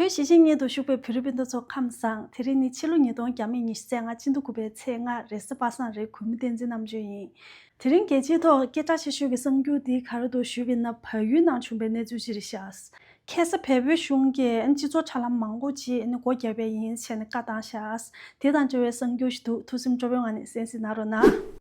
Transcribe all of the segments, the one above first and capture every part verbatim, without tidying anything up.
ཞེ་ཆེན་ཉིད་དུ་བཞུགས་པའི་བོད་རིགས་སྤུན་ཟླ་ཚོ་ཁམས་བཟང་། དེ་རིང་ནི་ཕྱི་ལོ་ཉིས་སྟོང་བརྒྱ་མེད་ཉི་ཤུ་རྩ་ལྔ་སྤྱི་ཟླ་དགུ་པའི་ཚེས་ལྔ་རེས་གཟའ་པ་སངས་རེད། གུས་མོ་བསྟན་འཛིན་རྣམ་དཔྱོད་ཡིན། དེ་རིང་རྒྱལ་སྤྱིའི་ཐོག་སྐད་གྲགས་ཆེ་ཤོས་ཀྱི་གསར་འགྱུར་འདི་ག་རེ་འདུག་ཞུས་པ་ཡིན་ན། བལ་ཡུལ་ནང་བྱུང་པའི་གནས་ཚུལ་ཅིག་རེད་ཤག་ཁ་སང་བལ་པོའི་གཞུང་གིས་སྤྱི་ཚོགས་དྲ་ལམ་མང་པོ་ཅིག་སྒོ་བརྒྱབ་པ་ཡིན་ཟེར་ནས་བཀའ་བཏང་ཤག་དེ་དང་འབྲེལ་བའི་གསར་འགྱུར་ཞིག་འདུག་ཐུགས་སེམས་སྤྲོ་པོའི་ངང་ནས་གསན་གཟིགས་གནང་རོགས་གནང་།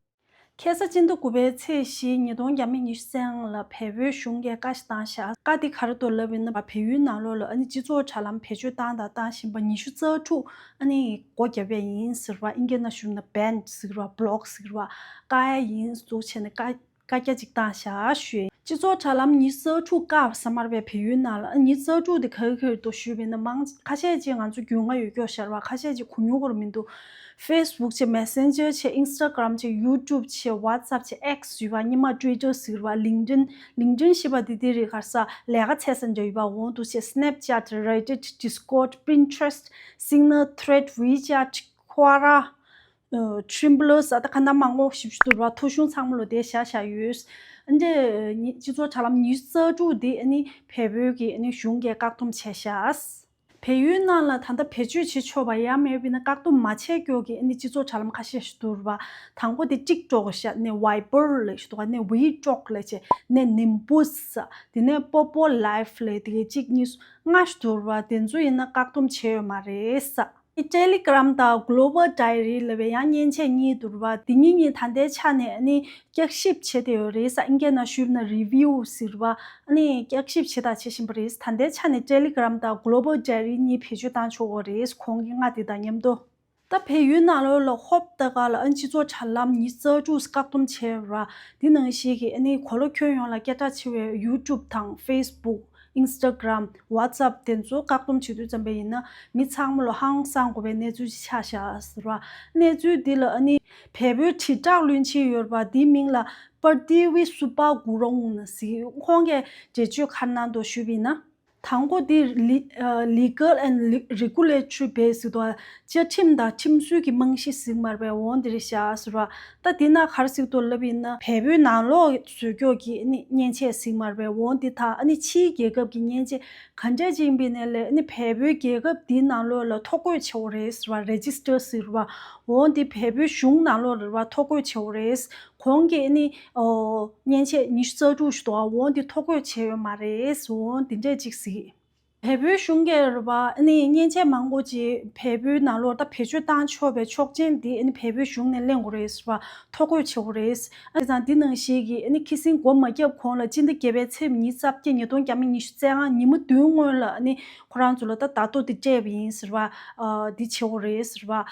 ཁ་སང་སྤྱི་ཟླ་དགུ་པའི་ཚེས་བཞི་ཉིས་སྟོང་བརྒྱ་མེད་ཉི་ཤུ་རྩ་ལྔ་ལ་བལ་པོའི་གཞུང་གིས་བཀའ་ཞིག་བཏང་ཤག་བཀའ་དེ་ག་རེ་འདུག་ལབ་ཡིན་ན། བལ་ཡུལ་ནང་ལོགས་ལ་ཨ་ནི་སྤྱི་ཚོགས་དྲ་ལམ་བེད་སྤྱོད་བཏང་དང་བཏང་བཞིན་པ་ཉི་ཤུ་རྩ་དྲུག་ཨ་ནི་སྒོ་བརྒྱབ་པ་ཡིན་ཟེར་བ། ཨིན་སྐད་ནང་ཞུས་ན་ban་ཟེར་བ། block་ཟེར་བ། བཀག་ཡ་ཡིན་འདུག་བྱས་ནས་བཀའ་བཀའ་རྒྱ་ཅིག་བཏང་ཤག་ཞུས། སྤྱི་ཚོགས་དྲ་ལམ་ཉི་ཤུ་རྩ་དྲུག་བཀག་ས་མ་རེད་པས། བལ་ཡུལ་ནང་ལ་ཉི་ཤུ་རྩ་དྲུག་དེ་ག་གི་ག་རེ་འདུག་ཞུས་པ་ཡིན་ན། མང་ཁ་ཤས་ཅིག་ང་ཚོ་རྒྱུས་མངའ་ཡོད་ཀྱོག་ཤར་བ། ཁ་ཤས་ཅིག་གོ་མྱོང་གི་རེད་མི་འདུག Facebook་བྱས། Messenger་བྱས། Instagram་བྱས། YouTube་བྱས། WhatsApp་བྱས། X་ཞུས་པ། སྔོན་མ་Twitter་ཟེར་བ། LinkedIn། LinkedIn་ཞེས་པ་དེ་དེ་རིགས་ག་རེ་ཟ་ལས་ཀ་འཚོལ་ས་འདྲ་ཡོད་པ་འོང་འདུག་བྱས། Snapchat། Reddit། Discord། Pinterest། Signal། Thread། WeChat། Quora། ཨ། Tumblr་ཟེར་ད་ག་འདྲ་མང་པོ་ཞིག་འདུག་ར། ཐོ་གཞུང་ཚང་མ་ལོ་དེ་བཞག་བཞག་ཡོད། ཨ་ནི་སྤྱི་ཚོགས་དྲ་ལམ་ཉི་ཤུ་རྩ་དྲུག་དེ་ཨ་ནི་བལ་པོའི་གི་ཨ་ནི་གཞུང་གིས་བཀག་སྡོམ་བྱས་ཤག་བལ་ཡུལ་ནང་ལ་ད་ལྟ་བེད་སྤྱོད་བྱེད་ཆོག་པ་ཡང་མེད་པ་ཡིན་ན། བཀག་སྡོམ་མ་བྱས་ཀྱོག་གི་ཨ་ནི་སྤྱི་ཚོགས་དྲ་ལམ་ཁ་ཤས་ཤིག་འདུག་ར། དང་པོ་དེ་TikTok་ཤག་ནས་Weibo་ལབ་ཞིག་འདུག་ག་ནས WeTalk་ལབ་བྱས། ནས་Nimbus། དེ་ནས་Popo Live་ལབ་དེ་གཅིག་གཉིས་ལྔ་ཞིག་འདུག་ར། དེ་ཚོ་ཡིན་ན་བཀག་སྡོམ་བྱས་ཡོད་མ་རེད་ས། Telegram་དང་Global Diary་ལབ་པའི་ཡང་མཉེན་ཆས་གཉིས་འདུག་ར། དེ་གཉིས་གཉིས་ད་ལྟའི་ཆ་ནས་ཨ་ནི་བསྐྱར་ཞིབ་བྱེད་བསྡད་ཡོད་རེད་ས། ཨིན་སྐད་ནང་ཞུས་ན་review་ཟེར་བ། ཨ་ནི་བསྐྱར་ཞིབ་བྱེད་དང་བྱེད་བཞིན་པ་རེད། ད་ལྟའི་ཆ་ནས་Telegram་དང་Global Diary་གཉིས་བེད་སྤྱོད་བཏང་ཆོག་གི་རེད། གོང་གི་ལྔ་དེ་དང་མཉམ་དུ། ད་བལ་ཡུལ་ནང་ལོགས་ལ་ཧོབ་ལྟ་ག་ལ་ཨ་ནི་སྤྱི་ཚོགས་དྲ་ལམ་ཉི་ཤུ་རྩ་དྲུག་བཀག་སྡོམ་བྱས་ར། དེ་ནང་བཞིན་གྱི་ཨ་ནི་གོ་ལ་ཁྱོན་ཡོངས་ལ་སྐད་གྲགས་ཆེ་བའི་YouTube་དང་Facebook། Instagram། WhatsApp་དེ་ཚོ་བཀག་སྡོམ་བྱེད་དུས་ཙམ་པ་ཡིན་ན། མི་ཚང་མ་ལོ་ཧང་སང་དགོས་པའི་གནས་ཚུལ་ཅིག་ཆགས་ཤག་ཟེར་བ། གནས་ཚུལ་འདི་ལ་ཨ་ནི་བལ་པོའི་དྲིལ་བསྒྲགས་བློན་ཆེན་ཡོད་པ་འདིའི་མིང་ལ་Pratibsuba Gurung་ཟེར། ཁོང་གིས་འགྲེལ་བརྗོད་ག་རེ་གནང་འདུག་ཞུས་པ་ཡིན་ན། དང་པོ་འདི་ལི་ཨ་Legal and Regulatory Base་ཟེར་དུས། བཅའ་ཁྲིམས་དང་ཁྲིམས་སྲོལ་གྱི་རྨང་གཞི་ཟེར་མ་རེད་པས། འོ་འདི་རེད་ཤག་ཟེར་བ། ད་འདི་ན་ག་རེ་ཟེར་འདུག་ལབ་ཡིན་ན། བལ་པོའི་ནང་ལོགས་བཟོས་ཀྱོག་གི་ཨ་ནི་མཉེན་ཆས་ཟེར་མ་རེད་པས། འོ་འདི་དང་ཨ་ནི་ཕྱིའི་རྒྱལ་ཁབ་ཀྱི་མཉེན་ཆས་ག་འདྲས་ཅིག་ཡིན་པ་ཡིན་ནའི་ལས། ཨ་ནི་བལ་པོའི་རྒྱལ་ཁབ་འདིའི་ནང་ལོགས་ལ་ཐོ་འགོད་བྱེད་དགོས་རེད་ཟེར་བ། Register་ཟེར་བ། འོ་འདི་བལ་པོའི་གཞུང་ནང་ལོགས་ལ་རེད་པ། ཐོ་འགོད་བྱེད་དགོས་རེད། གོང་གི་ཨ་ནི་ཨོ་མཉེན་ཆས་ཉི་ཤུ་རྩ་དྲུག་ཞིག་འདུག་འོ་འདི་ཐོ་འགོད་བྱས་ཡོད་མ་རེད། འོ་འདི་འདྲས་ཅིག་ཟེར། བལ་པོའི་གཞུང་གིས་རེད་པ། ཨ་ནི་མཉེན་ཆས་མང་པོ་ཅིག་བལ་པོའི་ནང་ལོགས་ད་བེད་སྤྱོད་བཏང་ཆོག་པའི་ཆོག་མཆན་འདི་ཨ་ནི་བལ་པོའི་གཞུང་ནས་ལེན་དགོས་རེད་ཟེར་བ། ཐོ་འགོད་བྱེད་དགོས་རེད། ཨ་ནི་ཙང་འདི་ནང་བཞིན་གྱི་ཨ་ནི་ཁ་སང་སྒོ་མ་བརྒྱབ་གོང་ལ་སྤྱི་ཟླ་བརྒྱད་པའི་ཚེས་ཉི་ཤུ་རྩ་བརྒྱད་ཉིས་སྟོང་བརྒྱ་མེད་ཉི་ཤུ་རྩ་ལྔ་ཉི་མ་བདུན་སྔོན་ལ་ཨ་ནི་ཁོ་རང་ཚོ་ལ་ད་བརྡ་ཐོ་འདི་སྤྲད་པ་ཡིན་ཟེར་བ། ཨ་འདི་བྱེད་དགོས་རེད་ཟེར་བ། ཨ་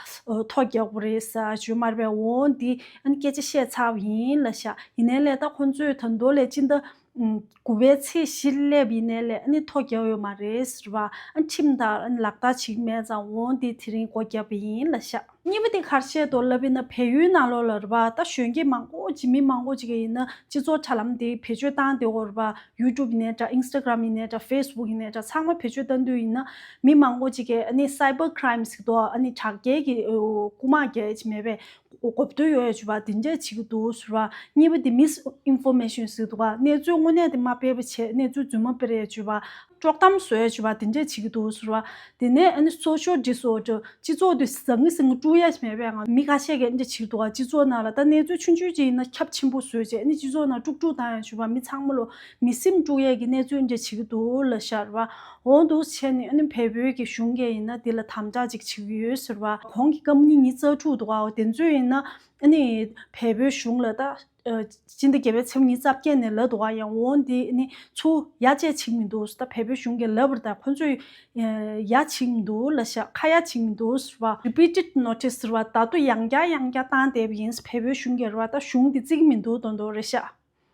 ཐོ་རྒྱག་དགོས་རེད་ཟེར་བ་ཞུས་མ་རེད་པས། འོ་འདི་ཨ་ནི་སྐད་ཆ་བཤད་ཚར་བ་ཡིན་ལབ་ཤག་ཡིན་ནའི་ལས་ད་ཁོ་ཚོས་ད་དུང་ལས་སྤྱི་ཟླ་དགུ་པའི་ཚེས་བཞི་སླེབས་ཡིན་ནའི་ལས་ཨ་ནི་ཐོ་རྒྱག་ཡོད་མ་རེད་ཟེར་བ། ཨ་ཁྲིམས་ལྟར་ཨ་ནི་ལག་བསྟར་བྱེད་ཀྱི་མེད་ཙང་། འོ་འདི་དེ་རིང་སྒོ་བརྒྱབ་པ་ཡིན་ལབ་ཤག་གཉིས་པ་དེ་ག་རེ་བཤད་འདུག་ལབ་ཡིན་ན། བལ་ཡུལ་ནང་ལོགས་ལ་རེད་པ། ད་གཞོན་སྐྱེས་མང་པོ་ཅིག་མི་མང་པོ་ཅིག་གིས་ཡིན་ན་སྤྱི་ཚོགས་དྲ་ལམ་དེ་བེད་སྤྱོད་བཏང་བསྡད་ཡོད་རེད་པ། YouTube་ཡིན་ནའི་འདྲ། Instagram་ཡིན་ནའི་འདྲ། Facebook་ཡིན་ནའི་འདྲ། ཚང་མ་བེད་སྤྱོད་བཏང་དུས་ཡིན་ན། མི་མང་པོ་ཅིག་གིས་ཨ་ནི་cyber crime་ཟེར་དུས་ཨ་ནི་དྲག་རྒྱལ་གྱི་ཨོ་རྐུ་མ་རྒྱག་ཡ་ཅིག་མེད་པས། གོ་བསྡུར་ཡོད་ཡ་བྱུས་པ་དེ་འདྲས་བྱེད་ཀྱི་འདུག་ཟེར་བ། གཉིས་པ་དེ་misinformation་ཟེར་འདུག་ག་གནས་ཚུལ་དངོས་གནས་དེ་མ་སྤེལ་བ་བྱས། གནས་ཚུལ་རྫུན་མ་སྤེལ་ཡ་བྱུས་པ། དཀྲོག་གཏམ་བཟོ་ཡ་བྱུས་པ་དེ་འདྲས་བྱེད་ཀྱི་འདུག་ཟེར་བ། དེ་ནས་ཨ་ནི་social disorder། སྤྱི་ཚོགས་དེ་ཟང་ངི་ཟིང་དཀྲུག་ཡ་ཞིག་མེད་པའི་ངང་། མི་ཁ་ཤས་ཀྱིས་འདྲས་བྱེད་ཀྱི་འདུག་ག་སྤྱི་ཚོགས་ནང་ལ་ད་གནས་ཚུལ་ཆུང་ཆུང་ཅིག་ཡིན་ན་ཁྱབ་ཆེན་པོ་བཟོས་བྱས། ཨ་ནི་སྤྱི་ཚོགས་ནང་དཀྲུག་དཀྲུག་བཏང་ཡ་བྱུས་པ། མི་ཚང་མ་ལོ་མི་སེམས་དཀྲུག་ཡ་གི་གནས་ཚུལ་འདྲས་བྱེད་ཀྱི་འདུག་ལབ་ཤག་རེད་བ། འོ་འདུག་བྱས་ནས་ཨ་ནི་བལ་པོའི་གི་གཞུང་གིས་ཡིན་ན་དེ་ལ་དམ་དྲག་ཅིག་བྱེད་ཀྱི་ཡོད་ཟེར་བ། གོང་གི་སྐབས་གཉིས་ཉི་ཤུ་རྩ་དྲུག་འདུག་ག་འོ་དེ་ཚོས་ཡིན་ན་ཨ་ནི་བལ་པོའི་གཞུང་ལ་ད། ཨ་སྤྱི་ཟླ་བརྒྱད་པའི་ཚེས་ཉི་ཤུ་རྩ་བརྒྱད་ནས་ལབ་འདུག་ག་ཡང་འོ་འདི་ནི་ཚུར་ཡ་བྱེད་བྱེད་མི་འདུག་ད་བལ་པོའི་གཞུང་གིས་ལབ་པ་རེད། ད་ཁོ་ཚོས་ཡ་བྱེད་མི་འདུག་ལབ་ཤག་ཁ་ཡ་བྱེད་མི་འདུག་ཟེར་བ། Repeated notice་ཟེར་བ། ད་དུང་ཡང་བསྐྱར་ཡང་བསྐྱར་བཏང་བསྡད་པ་ཡིན། བལ་པོའི་གཞུང་གིས་རེད་བ། ད་གཞུང་འདི་བརྩི་གི་མི་འདུག་མདོག་མདོག་རེད་ཤག་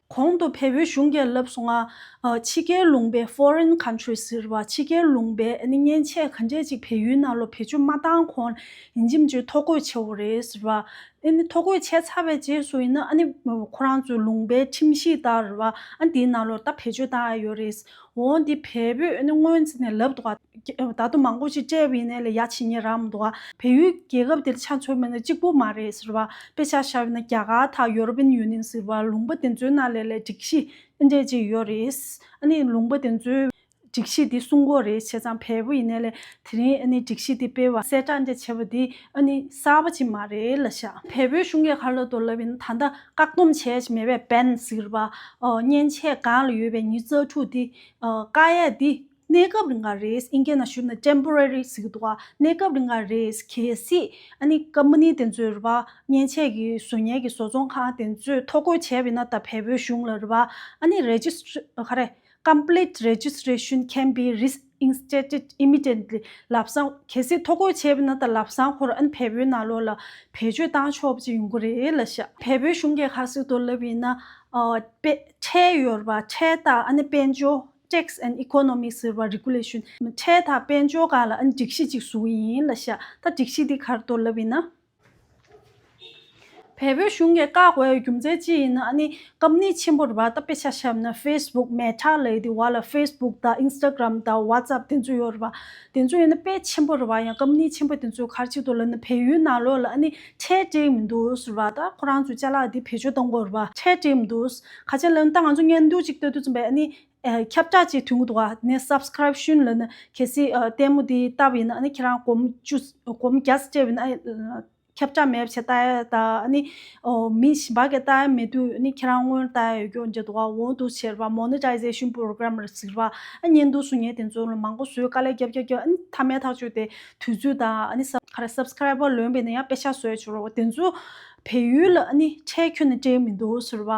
གོང་དུ་བལ་པོའི་གཞུང་གིས་ལབ་སོང་ང་། ཨ་ཕྱི་རྒྱལ་ལུང་པའི་foreign countries་ཟེར་བ། ཕྱི་རྒྱལ་ལུང་པའི་ཨ་ནི་མཉེན་ཆས་ག་འདྲས་ཅིག་བལ་ཡུལ་ནང་ལོགས་བེད་སྤྱོད་མ་བཏང་གོང་ཡིན་གཅིག་མིན་གཅིག་ཐོ་འགོད་བྱེད་དགོས་རེད་ཟེར་བ། ཨ་ནི་ཐོ་འགོད་བྱས་ཚར་བའི་རྗེས་སུ་ཡིན་ན་ཨ་ནི་ཁོ་རང་ཚོའི་ལུང་པའི་ཁྲིམས་གཞི་ལྟར་རེད་བ། ཨ་ནི་དེའི་ནང་ལོགས་ད་བེད་སྤྱོད་བཏང་ཡ་ཡོད་རེད། འོ་འདི་བལ་པོས་ཨ་ནི་སྔོན་ཚེ་ནས་ལབ་འདུག་ག་ད་དུང་མང་པོ་ཞིག་སྤྲད་པ་ཡིན་ནའི་ལས་ཡ་བྱེད་མཁན་རག་མི་འདུག་ག་བལ་ཡུལ་རྒྱལ་ཁབ་དེ་ལ་ཆ་མཚོན་པ་ཡིན་ན་གཅིག་པོ་མ་རེད་ཟེར་བ། དཔེ་ཆ་བཞག་པ་ཡིན་ན་རྒྱ་གར་དང་European Union་ཟེར་བ། ལུང་པ་དེ་ཚོའི་ནང་ལ་ལས་སྒྲིག་གཞི་ཨ་འདྲས་ཅིག་ཡོད་རེད། ཨ་ནི་ལུང་པ་དེ་ཚོའི་ སྒྲིག་གཞི་འདི་སྲུང་དགོས་རེད། བྱས་ཙང་བལ་པོ་ཡིན་ནའི་ལས་དེ་རིང་ཨ་ནི་སྒྲིག་གཞི་འདི་སྤེལ་བ་གསལ་བསྒྲགས་འདི་བྱས་པ་འདི་ཨ་ནི་གསར་པ་ཅིག་མ་རེད་ལབ་ཤག་བལ་པོའི་གཞུང་གིས་ག་རེ་ལབ་འདུག་ལབ་ཡིན་ན། ད་ལྟ་བཀག་སྡོམ་བྱས་མེད་པའི་ban་ཟེར་བ། ཨོ། མཉེན་ཆས་སྒང་ལ་ཡོད་པའི་ཉི་ཤུ་རྩ་དྲུག་འདི་ཨོ། བཀག་ཡས་འདི་གནས་སྐབས་རིང་ག་རེད། ཨིན་སྐད་ནང་ཞུས་ན་temporary་ཟེར་གྱི་འདུག་ག་གནས་སྐབས་རིང་ག་རེད། གལ་སྲིད་ཨ་ནི་ཀམ་པ་ནི་དེ་ཚོས་རེད་པ། མཉེན་ཆས་ཀྱི་བཟོ་མཁན་གྱི་བཟོ་ཚོང་ཁང་དེ་ཚོས་ཐོ་འགོད་བྱས་པ་ཡིན་ན། ད་བལ་པོའི་གཞུང་ལ་རེད་པ། ཨ་ནི་register་ག་རེ། Complete registration can be reinstated immediately. ལམ་སང་གལ་སྲིད་ཐོ་འགོད་བྱས་པ་ན། ད་ལམ་སང་ཁོ་རང་ཨ་ནི་བལ་པོའི་ནང་ལོགས་ལ་བེད་སྤྱོད་བཏང་ཆོག་པ་ཅིག་ཡོང་གི་རེད་ལབ་ཤག་བལ་པོའི་གཞུང་གིས་ག་རེ་ཟེར་འདུག་ལབ་པ་ཡིན་ན། ཨ། དཔེ། ཁྲལ་ཡོད་རེད་པ། ཁྲལ་དང་ཨ་ནི་དཔལ་འབྱོར། Tax and Economy་ཟེར་བ་regulation། ཁྲལ་དང་དཔལ་འབྱོར་སྒང་ལ་ཨ་ནི་སྒྲིག་གཞི་ཅིག་བཟོ་གི་ཡིན་ལབ་ཤག་ད་སྒྲིག་གཞི་འདི་ག་རེ་འདུག་ལབ་པ་ཡིན་ན། བལ་པོའི་གཞུང་གིས་བཀག་དགོས་ཡའི་རྒྱུ་མཚན་ཅི་ཡིན་ན། ཨ་ནི་ཀམ་པ་ནི་ཆེན་པོ་རེད་པ། ད་དཔེ་ཆ་བཞག་ན་Facebook Meta་ལབ་ཡ་དེ་བ་ལ། Facebook་དང་Instagram་དང་WhatsApp་དེ་ཚོ་ཡོད་རེད་པ། དེ་ཚོ་ཡིན་ན་དཔེ་ཆེན་པོ་རེད་པ། ཡང་ཀམ་པ་ནི་ཆེན་པོ་དེ་ཚོས་ག་རེ་བྱེད་འདུག་ལབ་ན། བལ་ཡུལ་ནང་ལོགས་ལ་ཨ་ནི་ཁྲལ་སྤྲད་མི་འདུག་ཟེར་བ། ད་ཁོ་རང་ཚོའི་ཅ་ལག་དེ་བེད་སྤྱོད་གཏོང་དགོས་རེད་པ། ཁྲལ་སྤྲད་མི་འདུག་ག་རེ་བྱས་ལབ་ན། ད་ང་ཚོ་བརྙན་ཐུང་ཅིག་ལྟ་དུས་ཙམ་པས་ཨ་ནི། ཨ། ཁྱབ་བསྒྲགས་ཅིག་ཐོན་གྱི་འདུག་ག་ནས་subscription་ལབ་ན། གལ་སྲིད་ཨ། ལྟད་མོ་དེ་བལྟས་པ་ཡིན་ན། ཨ་ནི་ཁྱེད་རང་སྒོར་མོ་བཅུ། སྒོར་མོ་བརྒྱ་ཙམ་སྤྲད་པ་ཡིན་ན། ཨ། ཁྱབ་བསྒྲགས་མེད་པ་བྱས་ལྟ་ཡ་དང་། ཨ་ནི། ཨོ། མི་གཞན་པ་གིས་ལྟ་ཡ་མེད་དུས། ཨ་ནི་ཁྱེད་རང་སྔོན་ལྟ་ཡ་ཡོད་རྒྱུ་འདྲ་འདུག་ག་འོ་འདུག་བྱས་རེད་པ། Monetization Program་རེད་ཟེར་བ། ཨ། བརྙན་ཐུང་བཟོ་མཁན་དེ་ཚོ་ལ་མང་པོ་བཟོས། དཀའ་ལས་རྒྱབ་རྒྱབ་རྒྱབ། ཨ་ནི་མཐའ་མའི་ཐག་གཅོད་དེ་དུས་ཚོད་དང་། ཨ་ནི་sub- ག་རེ། subscriber་ལོན་པ་ཡིན་ན་ཡང་པེ་ཤག་བཟོ་ཡ་བྱེད་རོགས། དེ་ཚོ་བལ་ཡུལ་ལ་ཨ་ནི་ཁྲལ་ཁྱོན་ནས་སྤྲད་མི་འདུག་ཟེར་བ།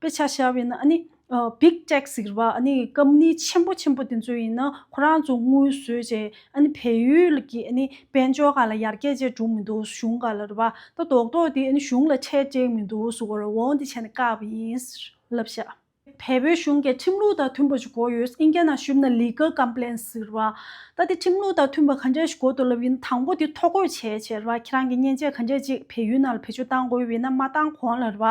དཔེ་ཆ་བཞག་པ་ཡིན་ན། ཨ་ནི། ཨ། Big Tech་ཟེར་བ། ཨ་ནི་ཀམ་པ་ནི་ཆེན་པོ་ཆེན་པོ་དེ་ཚོ་ཡིན་ན། ཁོ་རང་ཚོ་དངུལ་བཟོས་བྱས། ཨ་ནི་བལ་ཡུལ་གྱི་ཨ་ནི་དཔལ་འབྱོར་སྒང་ལ་ཡར་རྒྱས་ཅིག་འགྲོ་མི་འདུག་གཞུང་སྒང་ལ་རེད་པ། ད་རྡོག་རྡོག་དེ་ཨ་ནི་གཞུང་ལ་ཁྲལ་སྤྲད་མི་འདུག་ཟེར་གྱི་ཡོད་རེད། འོ་འདི་བྱས་ནས་བཀག་པ་ཡིན་ལབ་ཤག་བལ་པོའི་གཞུང་གིས་ཁྲིམས་ལུགས་དང་མཐུན་པ་ཞིག་དགོས་ཡོད། ཨིན་སྐད་ནང་ཞུས་ན་legal compliance་ཟེར་བ། ད་དེ་ཁྲིམས་ལུགས་དང་མཐུན་པ་ག་འདྲ་ཞིག་དགོས་འདུག་ལབ་ཡིན་ན། དང་པོ་དེ་ཐོ་འགོད་བྱས་བྱས་རེད་པ། ཁྱེད་རང་གི་མཉེན་ཆས་ག་འདྲ་ཅིག་བལ་ཡུལ་ནང་ལ་བེད་སྤྱོད་བཏང་དགོས་ཡོད་ན། མ་བཏང་གོང་ལ་རེད་པ།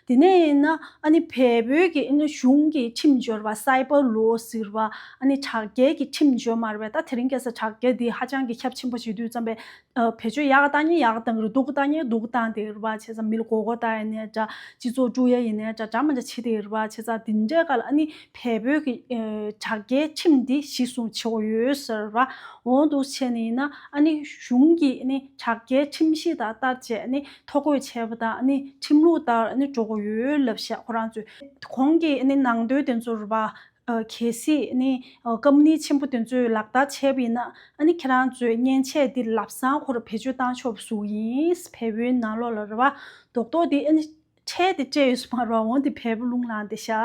དེ་ནས་ཡིན་ན་ཨ་ནི་བལ་པོའི་གི་ཨ་ནི་གཞུང་གི་ཁྲིམས་སྦྱོར་བ། cyber law་ཟེར་བ། ཨ་ནི་དྲ་རྒྱའི་གི་ཁྲིམས་སྦྱོར་མ་རེད་པས། ད་དེ་རིང་ཁ་སང་དྲ་རྒྱ་འདི་ཧ་ཅང་གི་ཁྱབ་ཆེན་པོ་བྱེད་དུས་ཙམ་པས། ཨ། བེད་སྤྱོད་ཡག་ག་བཏང་མཁན་ཡག་ག་བཏང་གི་རེད། སྡུག་ག་བཏང་མཁན་སྡུག་ག་བཏང་བསྡད་ཀྱི་རེད་པ། བྱས་ཙང་མི་ལ་མགོ་སྐོར་བཏང་ཡ་ཡིན་ནའི་འདྲ། སྤྱི་ཚོགས་དཀྲུག་ཡ་ཡིན་ནའི་འདྲ། འདྲ་མི་འདྲ་བྱེད་བསྡད་ཀྱི་རེད་པ། བྱས་ཙང་འདི་འདྲའི་སྒང་ལ་ཨ་ནི་བལ་པོའི་གི། ཨ། དྲ་རྒྱའི་ཁྲིམས་འདི་གཞི་བཟུང་བྱེད་དགོས་ཡོད་ཟེར་བ། འོ་འདུག་བྱས་ནས་ཡིན་ན། ཨ་ནི་གཞུང་གི་ཨ་ནི་དྲ་རྒྱའི་ཁྲིམས་གཞི་དང་བསྟར་བྱས། ཨ་ནི་ཐོ་འགོད་བྱས་པ་དང་། ཨ་ནི་ཁྲིམས་ལུགས་ལྟར་ཨ་ནི་འགྲོ་དགོས་ཡོད་ལབ་ཤག་ཁོ་རང་ཚོས། གོང་གི་ཨ་ནི་ནང་དོན་དེ་ཚོ་རེད་པ། ཨ། གལ་སྲིད་ཨ་ནི། ཨ། ཀམ་པ་ནི་ཆེན་པོ་དེ་ཚོས་ལག་བསྟར་བྱས་པ་ཡིན་ན། ཨ་ནི་ཁྱེད་རང་ཚོའི་མཉེན་ཆས་འདི་ལམ་སང་ཁོ་རང་བེད་སྤྱོད་བཏང་ཆོག་པ་བཟོ་གི་ཡིན། བལ་པོའི་ནང་ལོགས་ལ་རེད་པ། རྡོག་རྡོག་དེ་ཨ་ནི་ཁྲལ་དེ་སྤྲད་ཡོད་ས་མ་རེད་པ། འོ་འདི་བལ་པོ་རླུང་ལངས་བསྡད་ཤག་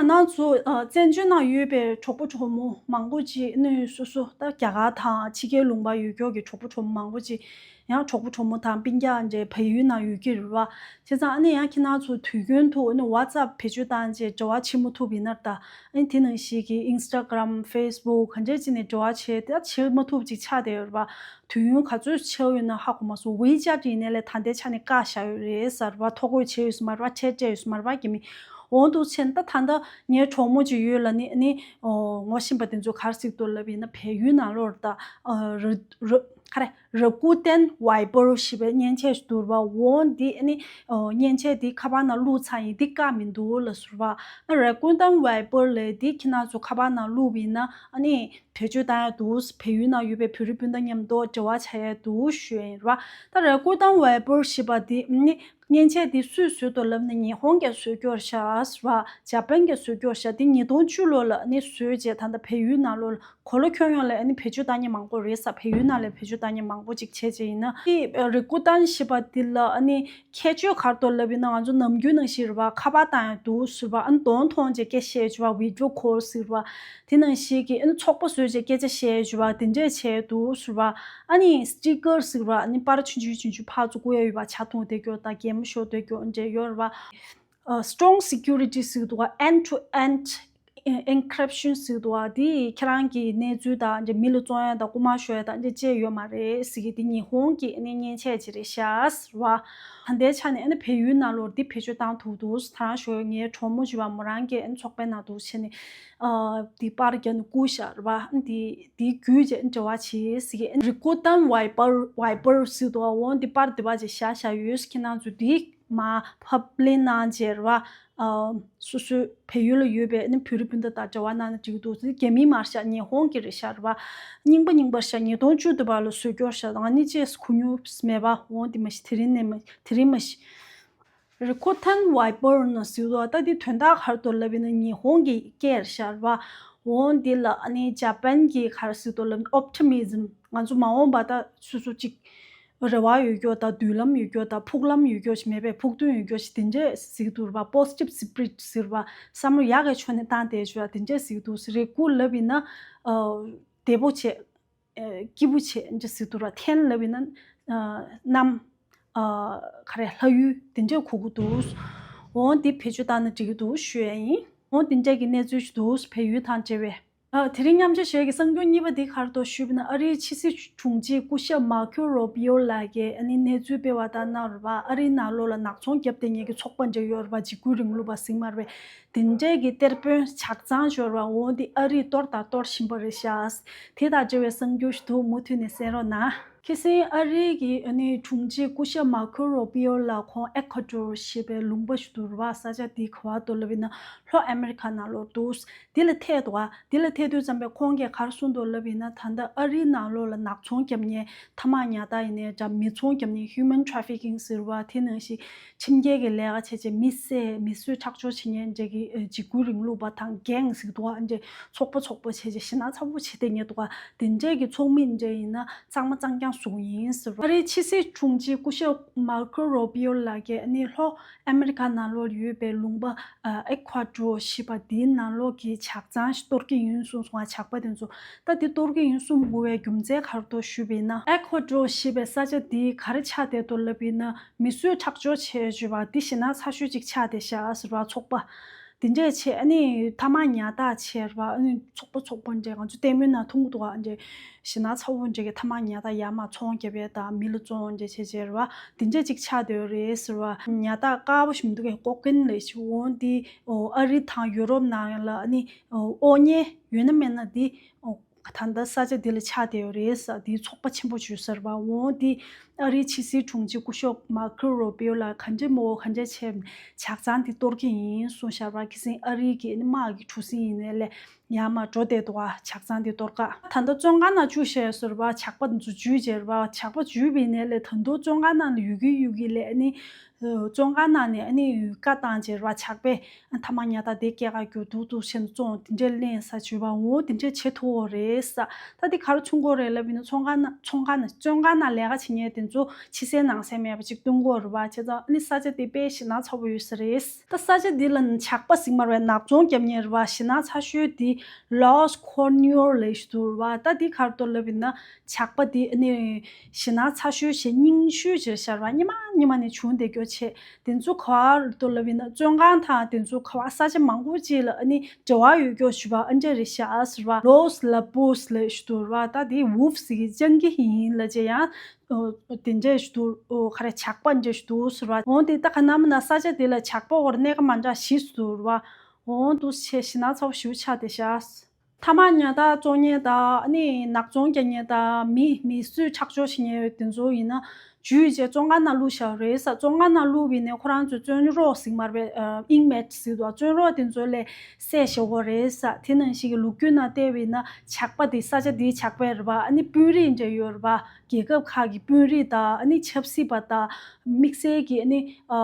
ང་ཚོ། ཨ། བཙན་བྱོལ་ནང་ཡོད་པའི་གྲོགས་པོ་གྲོགས་མོ་མང་པོ་ཅིག་ཨ་ནི་སོ་སོ། ད་རྒྱ་གར་དང་ཕྱི་རྒྱལ་ལུང་པ་ཡོད་ཀྱོག་གི་གྲོགས་པོ་གྲོགས་མོ་མང་པོ་ཅིག་ཡང་གྲོགས་པོ་གྲོགས་མོ་དང་སྤུན་ཀྱག་འདྲ་བལ་ཡུལ་ནང་ཡོད་ཀྱི་རེད་པ། བྱས་ཙང་ཨ་ནི་ཡང་ཁྱེད་རང་ཚོ་དུས་རྒྱུན་དུ་ཨ་ནི་WhatsApp་བེད་སྤྱོད་བཏང་བྱས་འབྲེལ་བ་བྱེད་མ་ཐུབ་པ་ཡིན་ན། ད་ཨ་ནི་དེ་ནང་བཞིན་གྱི་Instagram, Facebook་ག་འདྲ་ཅིག་ནས་འབྲེལ་བ་བྱས། ད་བྱེད་མ་ཐུབ་ཅིག་ཆགས་བསྡད་ཡོད་རེད་པ། དུས་ཡུན་ག་ཚོད་ཆགས་ཡོད་ན་ཧ་གོ་མ་སོང་། WeChat་ཡིན་ནའི་ལས་ད་ལྟའི་ཆ་ནས་བཀག་བཞག་ཡོད་རེད་ཟེར་བ། ཐོ་འགོད་བྱས་ཡོད་ས་མ་རེད་པ། ཁྲལ་སྤྲད་ཡོད་ས་མ་རེད་པ། རྒྱ་མི། འོ་འདུག་བྱས་ན་ད་ད་ལྟ་ངའི་གྲོགས་མོ་ཅིག་ཡོད་ལབ་ནས། ཨ་ནི། ཨོ། ངོ་ཤེས་པ་དེ་ཚོས་ག་རེ་ཟེར་འདུག་ལབ་ཡིན་ན། བལ་ཡུལ་ནང་ལོགས་ད། ཨ། ར་ར་ག་རེ། Rakuten Viber་ཞེས་པའི་མཉེན་ཆས་ཞིག་འདུག་པ། འོ་འདི་ཨ་ནི། ཨོ། མཉེན་ཆས་འདི་ཁ་པར་ནང་བླུགས་ཚར་ཡིན། འདི་བཀག་མི་འདུག་ལབ་ཟེར་བ། ཨ། Rakuten Viber་ལབ་འདི་ཁྱེད་རང་ཚོ་ཁ་པར་ནང་བླུགས་པ་ཡིན་ན། ཨ་ནི། བེད་སྤྱོད་བཏང་ཡ་འདུག་བལ་ཡུལ་ནང་ཡོད་པའི་བོད་རིགས་སྤུན་ཟླ་མཉམ་དུ་འབྲེལ་བ་བྱ་ཡ་འདུག་ཞུ་ཡ་ཡིན་ར། ད་Rakuten Viber་ཞེས་པ་འདི་ནི། མཉེན་ཆས་འདི་སུས་བཟོས་འདུག་ལབ་ན། ཉི་ཧོང་གིས་བཟོས་ཀྱོག་ཤག་ཟེར་བ། ཇ་པན་གྱིས་བཟོས་ཀྱོག་ཤག་འདི་ཉིས་སྟོང་བཅུ་ལོ་ལ་ནི་བཟོས་རྗེས། ད་ལྟ་བལ་ཡུལ་ནང་ལོགས་ལ་གོ་ལ་ཁྱོན་ཡོངས་ལ་ཨ་ནི་བེད་སྤྱོད་བཏང་མཁན་མང་པོ་རེད་ཟེར། བལ་ཡུལ་ནང་ལ་བེད་སྤྱོད་བཏང་མཁན་མང་པོ་ཅིག་བྱས་རྗེས་ཡིན་ན། འདི་Rakuten་ཞེས་པ་འདི་ལ་ཨ་ནི། ཁྱད་ཆོས་ག་རེ་འདུག་ལབ་ཡིན་ན། ང་ཚོ་ནམ་རྒྱུན་ནང་བཞིན་རེད་པ། ཁ་པར་བཏང་ཡ་འདུག་ཟེར་བ། ཨ་ནི་གདོང་མཐོང་བྱས་སྐད་བཤད་བྱས་པ། video call་ཟེར་བ། དེ་ནང་བཞིན་གྱི་ཨ་ནི་ཚོགས་པ་བཟོས་བྱས་སྐད་ཆ་བཤད་བྱས་པ། དེ་འདྲས་བྱས་འདུག་ཟེར་བ། ཨ་ནི་sticker་ཟེར་བ། ཨ་ནི་པར་ཆུང་ཆུང་ཆུང་ཆུང་ཕར་ཚུར་བསྐུར་ཡ་ཡོད་པ། ཇ་འཐུང་བསྡད་ཀྱོག་དང་གད་མོ་ཤོར་བསྡད་ཀྱོག་འདྲས་ཡོད་རེད་པ། ཨ། strong security་ཟེར་འདུག་པ། end to end encryption་ཟེར་འདུག་པ། འདི་ཁྱེད་རང་གི་གནས་ཚུལ་དང་འདྲ། མི་ལ་བཙོང་ཡ་དང་རྐུ་མ་ཤོར་ཡ་དང་འདྲ་བཅས་ཡོད་མ་རེད་ཟེར་གི། འདི་ཉི་ཧོང་གི་ཨ་ནི་མཉེན་ཆས་ཅིག་རེད་ཤག་ཟེར་བ། ད་ལྟའི་ཆ་ནས་ཨ་ནི་བལ་ཡུལ་ནང་ལོགས་འདི་བེད་སྤྱོད་བཏང་ཐུབ་འདུག་ད་རང་ཞོགས་ངའི་གྲོགས་མོ་ཅིག་པ་མོ་རང་གིས་ཨ་ནི་ཚོགས་པའི་ནང་འདུག་བྱས་ནས། ཨ། འདི་པར་རྒྱབ་ནས་བསྐུར་བཞག་རེད་པ། ཨ་ནི་འདི་འདི་བརྒྱུད་བྱས་འབྲེལ་བ་བྱེད་ཟེར་གི། ཨ་ནི་Rakuten Viber Viber་ཟེར་འདུག་པ། འོ་འདི་པར་འདི་པར་ཅིག་བཞག་བཞག་ཡོད། ཁྱེད་རང་ཚོ་འདི་མར་ཕབ་ལེན་གནང་བྱས་རེད་པ། ཨ། སོ་སོའི་བལ་ཡུལ་ལ་ཡོད་པའི་ནི་བོད་རིགས་སྤུན་ཟླ་དང་འབྲེལ་བ་གནང་ན་འགྲིག་གི་འདུག་རྒྱ་མི་མ་རེད་ཤག་ཉི་ཧོང་གི་རེད་ཤག་རེད་པ། རྙིང་པ་རྙིང་པ་རེད་ཤག་ཉིས་སྟོང་བཅུ་དུ་བར་ལ་བཟོས་སྐྱོར་ཤག་ང་ནི་ཅེས་གོ་མྱོང་མེད་པ། འོང་དེ་མ་གཞི་དེ་རིང་ནས་མ་དེ་རིང་མ་གཞི། རི་ཁོ་ཐན་ཝའི་པར་ན་ཟེར་བ་ད་དེ་དོན་དག་ག་རེ་འདུག་ལབ་ཡིན་ན་ཉི་ཧོང་གི་སྐད་རེད་ཤག་རེད་པ། འོང་དེ་ལ་ཨ་ནི་ཇ་པན་གི་ག་རེ་ཟེར་འདུག་ལབ་ན་ཨོབ་ཊི་མི་ཛིམ། ང་ཚོ་མ་འོངས་པ་ད་སོ་སོ་ཅིག་རེ་བ་ཡོད་སྐྱོ་དང་མདུན་ལམ་ཡོད་སྐྱོ་དང་ཕུགས་ལམ་ཡོད་སྐྱོ་ཞིག་མེད་པའི་ཕུགས་འདུན་ཡོད་སྐྱོ་ཞིག་དེ་འདྲས་ཟེར་གྱི་འདུག་རེད་པ། པོ་སི་ཊིབ་སི་པི་རིཊ་ཟེར་བ། བསམ་བློ་ཡག་གི་ཕྱོགས་ནས་བཏང་བསྡད་བྱུང་བ་དེ་འདྲས་ཟེར་གྱི་འདུག་རེད་དགུ་ལབ་ཡིན་ན། ཨ། བདེ་པོ་བྱེད། ཨ། སྐྱིད་པོ་བྱེད་འདྲས་ཟེར་གྱི་འདུག་ར། ཐན་ལབ་ཡིན་ན། ཨ། གནམ། ཨ། ག་རེ་ལྷ་ཡུལ་དེ་འདྲས་གོ་གི་འདུག་འོང་དེ་བེད་སྤྱོད་བཏང་ན་འགྲིག་གི་འདུག་ཞུ་ཡ་ཡིན། འོང་དེ་འདྲས་ཀྱི་གནས་ཚུལ་ཞིག་འདུག་བལ་ཡུལ་དང་འབྲེལ་བའི། ཨ། དེ་རིང་མཉམ་ཆ་བཞག་གི་གསར་འགྱུར་གཉིས་པ་འདི་ག་རེ་འདུག་ཞུས་པ་ན། ཨ་རིའི་ཕྱི་སྲིད་དྲུང་ཆེ་སྐུ་ཞབས་མར་ཁོ་རུ་བི་ཡོ་ལགས་ཀྱིས་ཨ་ནི་གནས་ཚུལ་སྤེལ་བ་ལྟར་ན་རེད་པ། ཨ་རིའི་ནང་ལོགས་ལ་ནག་ཚོང་བརྒྱབ་བསྡད་མཁན་གྱི་ཚོགས་པ་འདྲ་ཡོད་རེད་པ། འཇིགས་སྐུལ་རིང་ལུགས་པ་ཟེར་མ་རེད་པས། དེ་འདྲས་ཀྱི་གཏེར་དཔོན་ཇག་ཚང་ཡོད་རེད་པ། འོ་འདི་ཨ་རིས་གཏོར་དང་གཏོར་བཞིན་པ་རེད་ཤག་དེ་དང་འབྲེལ་བའི་གསར་འགྱུར་ཞིག་འདུག་མུ་མཐུད་ནས་གསན་རོགས་གནང་། ཁ་སང་ཨ་རིའི་གི་ཨ་ནི་དྲུང་ཆེ་སྐུ་ཞབས་མར་ཁོ་རུ་བི་ཡོ་ལགས་ཁོང་ཨེ་ཁོ་ཌོར་ཞེས་པའི་ལུང་པ་ཞིག་ཏུ་རེད་པ། ས་ཆ་དེ་ག་པར་འདུག་ལབ་ཡིན་ན་ལྷོ་ཨ་མེ་རི་ཁ་ནང་ལོགས་འདུག་དེ་ལ་ཐད་འདུག་ག་དེ་ལ་ཐད་དུས་ཙམ་པས་ཁོང་གིས་ག་རེ་གསུངས་འདུག་ལབ་ཡིན་ན། ད་ལྟ་ཨ་རིའི་ནང་ལོགས་ལ་ནག་ཚོང་བརྒྱབ་མཁན་ཐ་མག་ཉལ་ཐ་ཡིན་ནའི་འདྲ། མི་ཚོང་བརྒྱབ་མཁན་ཧིའུ་མན་ཊ་ར་ཕི་ཀིང་ཟེར་བ། དེ་ནང་བཞིན་ཁྱིམ་རྒྱལ་གྱི་ལས་ཀ་བྱས་བྱས་མི་བསད། མི་གསོད་ཁྲག་སྦྱོར་བྱེད་མཁན་འདྲ་གི་ཨ་འཇིགས་སྐུལ་རིང་ལུགས་པ་དང་གེང་ཟེར་གྱི་འདུག་ག་འདྲ་ཚོགས་པ་ཚོགས་པ་བྱས་བྱས་ཞེད་སྣང་ཚ་པོ་བྱེད་བསྡད་མཁན་འདུག་ག་དེ་འདྲས་ཀྱི་ཚོགས་མི་འདྲ་ཡིན་ན་གཙང་མ་གཙང་རྐྱང་བཟོ་གི་ཡིན་ཟེར་བ། ཨ་རིའི་ཕྱི་སྲིད་དྲུང་ཆེ་སྐུ་ཞབས་མར་ཁོ་རུ་བི་ཡོ་ལགས་ཀྱིས་ཨ་ནི་ལྷོ་ཨ་མེ་རི་ཁ་ནང་ལོགས་ཡོད་པའི་ལུང་པ་ཨ་ཨེ་ཁོ་ཌོར་ཞེས་པ་དེའི་ནང་ལོགས་ཀྱི་ཇག་ཚང་ཞིག་གཏོར་གྱི་ཡིན་གསུངས་སོང་བ། ཇག་པ་དེ་ཚོ། ད་དེ་གཏོར་གྱི་ཡིན་གསུང་དགོས་པའི་རྒྱུ་མཚན་ག་རེ་འདུག་ཞུས་པ་ཡིན་ན། ཨེ་ཁོ་ཌོར་ཞེས་པའི་ས་ཆ་དེ་ག་རེ་ཆགས་བསྡད་འདུག་ལབ་པ་ཡིན་ན། མི་གསོད་ཁྲག་སྦྱོར་བྱས་བྱས་པ་འདི་ཞེད་སྣང་ཚ་ཤོས་ཅིག་ཆགས་བསྡད་ཤག་ཟེར་བ། ཚོགས་པ་དེ་འདྲས་བྱས། ཨ་ནི་ཐ་མག་ཉལ་ཐ་བྱས་རེད་པ། ཨ་ནི་ཚོགས་པ་ཚོགས་པ་འདྲས་ང་ཚོ་ལྟད་མོའི་ནང་མཐོང་གི་འདུག་ག་འདྲས་ཞེད་སྣང་ཚ་པོ་འདྲས་ཀྱི་ཐ་མག་ཉལ་ཐ་ཡར་མར་ཚོང་རྒྱབ་ཡས་དང་མི་ལ་བཙོང་འདྲས་བྱས་བྱས་རེད་པ། དེ་འདྲས་ཅིག་ཆགས་བསྡད་ཡོད་རེད་ཟེར་བ། ཉལ་ཐ་དཀར་པོ་ཞིག་མི་འདུག་གས། ཀོ་ཀེན་ལབ་ཞིག་འོང་འདི་ཨ་རི་དང་ཡུ་རོབ་ནང་ལ་ཨ་ནི་དབོར་མཁན་ཡོད་ན་མེད་ན་འདི་ད་ལྟ་ས་ཆ་འདི་ལ་ཆགས་བསྡད་ཡོད་རེད་ཟེར། འདིའི་ཚོགས་པ་ཆེན་པོ་བྱོས་ཟེར་བ། འོང་འདི་ཨ་རིའི་ཕྱི་སྲིད་དྲུང་ཆེ་སྐུ་ཞབས་མར་ཁོ་རུ་བི་ཡོ་ལགས་ག་འདྲས་མོ་ག་འདྲས་བྱས་ཇག་ཚང་འདི་གཏོར་གྱི་ཡིན་གསུངས་བཞག་པ། ཁ་སང་ཨ་རིའི་གི་དམག་གི་གྲུ་གཟིངས་ཡིན་ནའི་ལས་ཡར་མར་འགྲོ་བསྡད་འདུག་ག་ཇག་ཚང་འདི་གཏོར་ག་ད་ལྟ་བཙོན་ཁང་ནང་བཅུག་བཞག་ཟེར་བ། ཇག་པ་འདི་ཚོ་འཇུས་བྱས་རེད་པ། ཇག་པ་འཇུས་པ་ཡིན་ནའི་ལས་ད་དུང་བཙོན་ཁང་ནང་ལ་ཡོད་ཀྱི་ཡོད་ཀྱི་ལས་ཨ་ནི་བཙོན་ཁང་ནང་ནས་ཨ་ནི་བཀའ་བཏང་བྱས་རེད་པ། ཇག་པས་ཐ་མག་ཉལ་ཐ་དེ་སྐྱེལ་ག་རྒྱུག་འདུག་འདུག་བྱས་ནས་བཙོང་དེ་འདྲས་ལེན་ས་བྱོས་པ། འོ་དེ་འདྲས་བྱེད་ཐུབ་ཀྱི་རེད་ཟེར། ད་དེ་ག་རེ་མཚོན་གྱི་རེད་ལབ་ཡིན་ན། བཙོན་ཁང་ནང་བཙོན་ཁང་ནང་བཙོན་ཁང་ནང་ལས་ཀ་བྱེད་མཁན་དེ་ཚོ་ཕྱི་གསལ་ནང་གསལ་མེད་པ་ཅིག་སྟོན་གྱི་རེད་པ། བྱས་ཙང་ཨ་ནི་ས་ཆ་དེ་དཔེ་ཞེད་སྣང་ཚ་པོ་ཡོད་ས་རེད། ད་ས་ཆ་འདི་ལ་ཇག་པ་ཟེར་མ་རེད་པ། ནག་ཚོང་རྒྱབ་མཁན་རེད་པ། ཞེད་སྣང་ཚ་ཤོས་དེ་ལོས་ཁོར་ནིའོར་ལབ་ཞིག་འདུག་རེད་པ། ད་དེ་ག་རེ་འདུག་ལབ་ཡིན་ན། ཇག་པ་དེ་ཨ་ནི་ཞེད་སྣང་ཚ་ཤོས་ཞེ་སྙིང་ཤོས་ཅིག་རེད་ཤག་རེད་པ། སྔོན་མ་སྔོན་མ་ནས་བྱུང་བསྡད་ཀྱོག་བྱས། དེ་ཚོ་ག་པར་འདུག་ལབ་ཡིན་ན། བཙོན་ཁང་དང་དེ་ཚོ་ག་པར་ས་ཆ་མང་པོ་ཅིག་ལ་ཨ་ནི་འབྲེལ་བ་ཡོད་ཀྱོག་ཞུ་བ་ཨ་འདྲས་རེད་ཤག་ཟེར་བ། ལོས་ལ་པོས་ལབ་ཞིག་འདུག་རེད་པ། ད་དེ་ཝུལ་ཕ་ཟེར་གྱི་སྤྱང་ཀི་ཡིན་ལབ་བྱས་ཡང་དེ་འདྲས་ཞིག་འདུག་ག་རེ་ཇག་པ་འདྲས་ཞིག་འདུག་ཟེར་བ། འོང་དེ་ད་ག་ནམ་ན་ས་ཆ་དེ་ལ་ཇག་པ་འོར་གནས་ཀ་མ་འདྲ་ཞིག་འདུག་རེད་པ། འོང་འདུག་བྱས་ཞེད་སྣང་ཚ་པོ་ཞེ་པོ་ཆགས་བསྡད་ཤག་ཐ་མག་ཉལ་ཐ་བཙོང་མཁན་དང་ཨ་ནི་ནག་ཚོང་རྒྱག་མཁན་དང་མི་མི་གསོད་ཁྲག་སྦྱོར་བྱེད་མཁན་དེ་ཚོ་ཡིན་ན། འཇུས་བྱས་བཙོན་ཁང་ནང་བླུགས་བཞག་རེད་ཟེར། བཙོན་ཁང་ནང་བླུགས་པ་ཡིན་ནའི་ཁོ་རང་ཚོའི་བཙོན་རོགས་ཟེར་མ་རེད་པས། ཨ་ཨིན་མེཊ་ཟེར་འདུག་བཙོན་རོགས་དེ་ཚོ་ལས་བསད་བཞག་གི་རེད་ཟེར། དེ་ནང་བཞིན་གྱི་ལོ་རྒྱུས་ནང་བལྟས་པ་ཡིན་ན་ཇག་པ་དེ་ས་ཆ་དེའི་ཇག་པ་རེད་པ། ཨ་ནི་དཔོན་རིགས་འདྲ་ཡོད་རེད་པ། རྒྱལ་ཁབ་ཁག་གི་དཔོན་རིགས་དང་ཨ་ནི་ཆབ་སྲིད་པ་དང་དམིགས་བསལ་གྱི་ཨ་ནི་ཨ་